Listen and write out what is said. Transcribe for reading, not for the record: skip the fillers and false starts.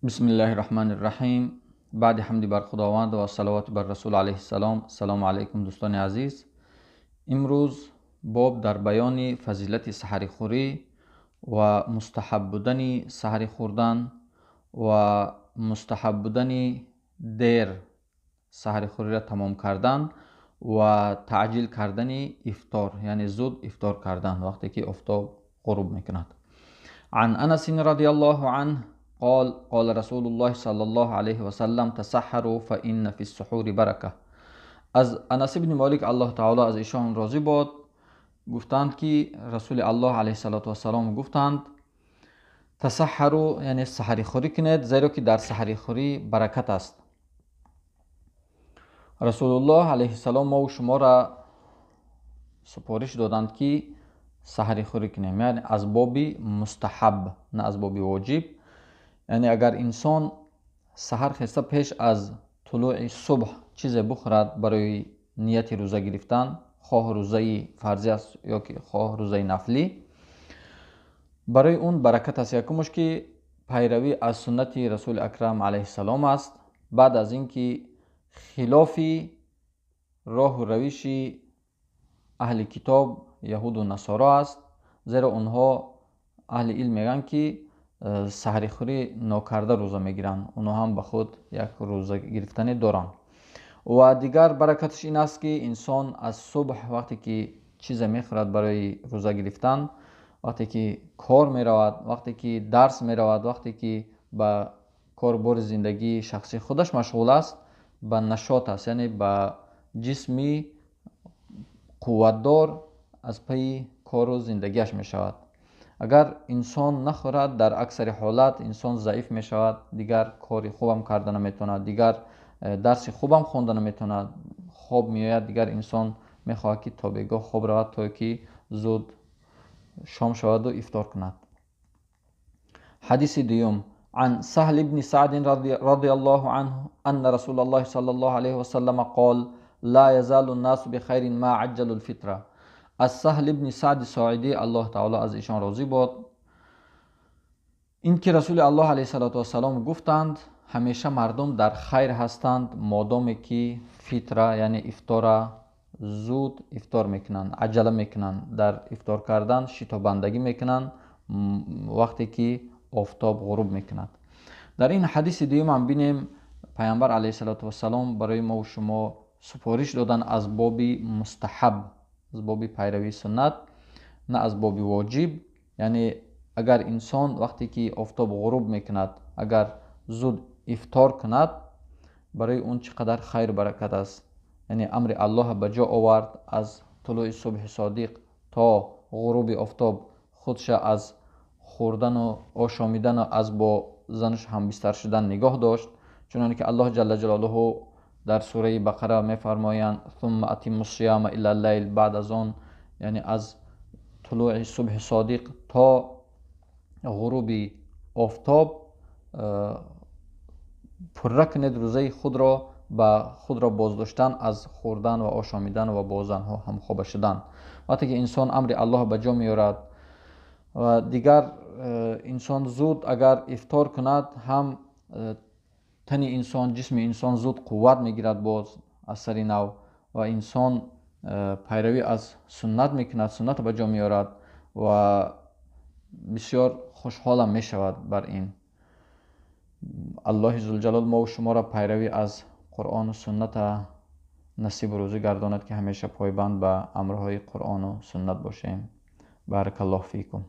بسم الله الرحمن الرحیم. بعد حمد بر خداوند و صلوات بر رسول علیه السلام. سلام علیکم دوستان عزیز. امروز باب در بیان فضیلت سحری خوری و مستحب بودن سحری خوردن و مستحب بودن دیر سحری خوری را تمام کردن و تعجیل کردن افطار، یعنی زود افطار کردن وقتی که آفتاب غروب میکند. عن انس رضی الله عنه قال قال رسول الله صلی الله علیه و سلم تسحروا فإن فی السحور برکه. از انس بن مالک الله تعالی از ایشان راضی باد گفتند که رسول الله علیه الصلاة والسلام گفتند تسحروا، یعنی سحری خوری کنید، زیرا که در سحری خوری برکت است. رسول الله علیه السلام ما و شما را سپارش دادند که سحری خوری کنیم، یعنی از باب مستحب نه از باب واجب. یعنی اگر انسان سحر خسته پیش از طلوع صبح چیز بخورد برای نیت روزه گرفتن، خواه روزه فرضی است یا که خواه روزه نفلی، برای اون برکت است. یکمش که پیروی از سنت رسول اکرم علیه السلام است. بعد از اینکه خلاف راه و روش اهل کتاب یهود و نصارا است، زیرا اونها اهل علم میگن که سحری خوری ناکرده روزه میگیرند، اونها هم به خود یک روزه گرفتن دارند. و دیگر برکتش این است که انسان از صبح وقتی که چیز میخورد برای روزه گرفتن، وقتی که کار میرود، وقتی که درس میرود، وقتی که به کاربار زندگی شخصی خودش مشغول است، به نشاط است، یعنی به جسمی قوتدار از پی کار و زندگیش میشود. اگر انسان نخورد در اکثر حالت انسان ضعیف میشود، دیگر کاری خوبم کرده نمیتواند، دیگر درس خوبم خوانده نمیتواند، خواب میآید، دیگر انسان میخواهد که تا بیگاه خواب رود تا که زود شام شود و افطار کند. حدیث دوم عن سهل بن سعد رضی الله عنه ان رسول الله صلی الله علیه و سلم قال لا یزال الناس بخیر ما عجلوا الفطره. از سهل بن سعد ساعدی الله تعالی از ایشان راضی باد این که رسول الله علیه الصلاة والسلام گفتند همیشه مردم در خیر هستند مادامی که فطره یعنی افطار زود افطار میکنند، عجله میکنند، در افطار کردن شتابندگی میکنند وقتی که آفتاب غروب میکند. در این حدیث دیگه هم بینیم پیامبر علیه الصلاة والسلام برای ما و شما سپارش دادن از باب مستحب، از باب پیروی سنت، نه از باب واجب. یعنی اگر انسان وقتی که آفتاب غروب میکند اگر زود افطار کند برای اون چقدر خیر برکت است. یعنی امر الله به جا آورد، از طلوع صبح صادق تا غروب آفتاب خودش از خوردن و آشامیدن و از با زنش هم بستر شدن نگاه داشت، چنانکه که الله جل جلاله در سوره بقره میفرمایند ثم اتموا الصیام الی اللیل. بعد از آن یعنی از طلوع صبح صادق تا غروب آفتاب پره کنید روزه خود را به خود را بازداشتن از خوردن و آشامیدن و با زنها همخوابه شدن. وقتی که انسان امر الله به جا میارد و دیگر انسان زود اگر افطار کند هم تن انسان، جسم انسان زود قوت میگیرد باز از سر نو و انسان پیروی از سنت میکند، سنت به جا میارد و بسیار خوشحالم میشود بر این. الله ذوالجلال ما و شما را پیروی از قرآن و سنت نصیب روزی گرداند که همیشه پایبند به امرهای قرآن و سنت باشیم. بارک الله فیکم.